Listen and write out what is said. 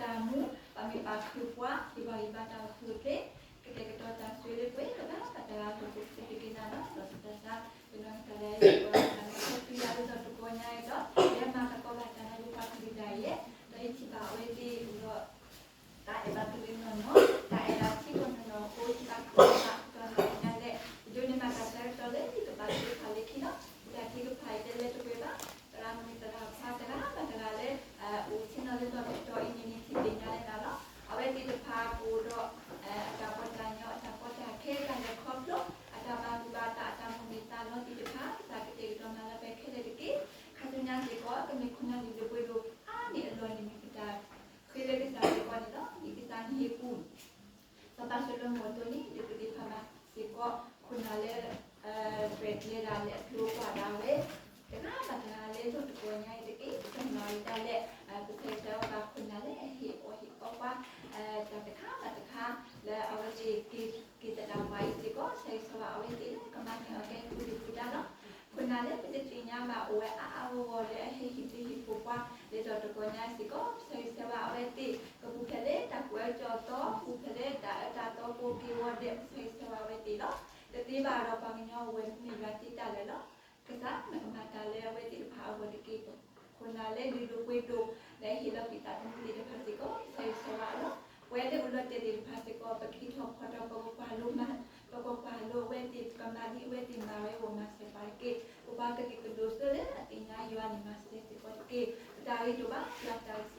တၢ်မူ, ပမ့ၢ်ပာ်ဃုာ်ပှၤ ယဘၣ်ယဘၣ်တၢ်အိၣ်ဆူၣ်အိၣ်ချ့, ကတဲာ်ကတီၤတၢ်ဆိၣ်ဂ့ၤလၢပှဲၤ ကဘၣ်ဘၣ်တဂၤ ဟီၣ်ခိၣ်ဖိတက့ၢ်နၤလီၤ. ဒီးတၢ်သး ကနီၤကစၢ်ဒၣ်ယဲ ယကီးတၢ်မၤဆၢသုယၤလၢဒီးတကီၢ်ညါအံၤဒီး ယဲမၤသကိးဘၣ်တၢ်နၢ်ပၢၢ်ပှၤကလုာ်ဒၣ်ယဲ, ဒီးယထံၣ်ဘၣ်အဝဲသ့ၣ်ဒီး တၢ်အဲၣ်ဘၣ်တရံးနီၢ်နီၢ်, တၢ်အဲၣ်ဘၣ်ထံကီၢ်နီၢ်နီၢ်အဃိ ယဘၣ်ကီဘၣ်ဒီးနီၢ်ကညါလဲၣ်, ယဒိးန့ၢ်ဘၣ်တၢ်ဆၢကတီၢ်လၢယကဘၣ်သ့ၣ်တဖၣ်လၢခံလီၤ. ယတၢ်ထုကဖၣ်အံၤတဲလၢတပှဲၤဘၣ်, သရၣ်မုၣ်သရၣ်ခွါတဂၤဘၣ်တဂၤလၢ အိၣ်ဆ့ၣ်နီၤလၢဒီးတတီၤအံၤန့ၣ် န့ၢ်ထံၣ်သ့ၣ်ညါလၢနၤလီၤ. အဝဲသ့ၣ်တဖၣ်ကအိၣ်ဒီး အတၢ်ပီးတၢ်ညီ အတၢ်ကီတၢ်ခဲ တၢ်လဲၤခီဖျိ အတၢ်မၤဘူၣ်ဘၣ်တၢ် အတၢ်မိၣ်န့ၢ်သးလီၤသ့ၣ်တဖၣ် ကစၢ်ကတဲာ်ကတီၤမၤလၢပှဲၤခဲလၢာ်တက့ၢ်. ခါဆူညါစ့ၢ်ကီး ကမ့ၢ်ခိၣ်နၢ်လုၢ်ဒိၣ်ပှ့ၤဒိၣ်အါန့ၢ်အလီၢ်န့ၣ် မ့ၢ်ပတၢ်ဃ့လၢကစၢ်စ့ၢ်ကီးန့ၣ်လီၤ. ဒ်ကစၢ်နဟ့ၣ်ပူၤ စီၤပၤၡလိၤမိၣ်အသိးန့ၣ် ဒ်ပသ့ၣ်တဖၣ်မၤစ့ၢ်ကီး ခိၣ်နၢ်လၢ ရဲၣ်ကျဲၤဒၣ်လဲာ်အကျိၤအကွာ်ဒၣ်ဝဲ တဂၤဘၣ်တဂၤလၢဒီးတကီၢ်ညါအံၤတက့ၢ်. ပမၤဝဲဒၣ်လဲာ် ပဆၢဂ့ၤဆၢဝါဘၣ်ခိၣ်နၢ်လၢအဟ့ၣ်အီၣ်ဟ့ၣ်အီပှၤ တၢ်တခါဘၣ်တခါ လၢအဝဲသ့ၣ်က့ၤသဒၣ်ပှၤအံၤစ့ၢ်ကီး ဆၢဂ့ၤဆၢဝါအဝဲသ့ၣ်လၢကမၤန့ၢ်အီၤကဲကုၢ်ဒုၣ်ပူၤဒါလီၤ. ခိၣ်နၢ်လၢပတသ့ၣ်ညါဘၣ်အိၣ်ဝဲအါအါဂီၢ်ဂီၢ်လၢအဟဲဟ့ၣ်သုဟ့ၣ်ဖိပှၤ လၢဒီးတကီၢ်ညါစ့ၢ်ကီး ပဆၢဂ့ၤဆၢဝါအဝဲသ့ၣ် ကပူၤဖျဲးလၢတၢ်ကူၣ်အၢကူၣ်သီ ပူၤဖျဲးလၢတၢ်အၢတၢ်သီ ပူၤက့ၤဝီၤဒဲး ပဆၢဂ့ၤဆၢဝါအဝဲသ့ၣ်လီၤ. တသ့ဘၣ်ဒီးပှၤကညီအိၣ်ဝဲမ့ၢ်ယွၤတ့တၢ်လၢာ်လီၤ. ကစၢ်နကမၤတၢ်လၢအဝဲသ့ၣ်တဖၣ်အဂီၢ်တက့ၢ်. ခိၣ်နၢ်လၢလုၢ်ဒိၣ်ပှ့ၤဒိၣ် လၢအဟ့ၣ်လီၤကွံာ်သးသမူသ့ၣ်တဖၣ်စ့ၢ်ကီး ပဆၢဂ့ၤဆၢဝါအီၤလီၤ. ပဝဲလၢအိၣ်လီၤတဲာ်သ့ၣ်တဖၣ်စ့ၢ်ကီး ပကဟံးထီၣ်ဖီၣ်ထီၣ် ပကကွၢ်လိမၤ ပကကွၢ်လိအဝဲသ့ၣ် ပကမၤဒ်အဝဲသ့ၣ်မၤဝဲအဂီၢ်မၤစၢၤပှၤတက့ၢ်. ပပှၤကလုာ်ကဒိၣ်စိလၢအသ့ၣ်ညါယွၤန့ၣ် မၤစၢၤစ့ၢ်ကီးတက့ၢ်. ပတၢ်ဂ့ၤတအိၣ်ဘၣ် ယွၤတၢ်ဂ့ၤ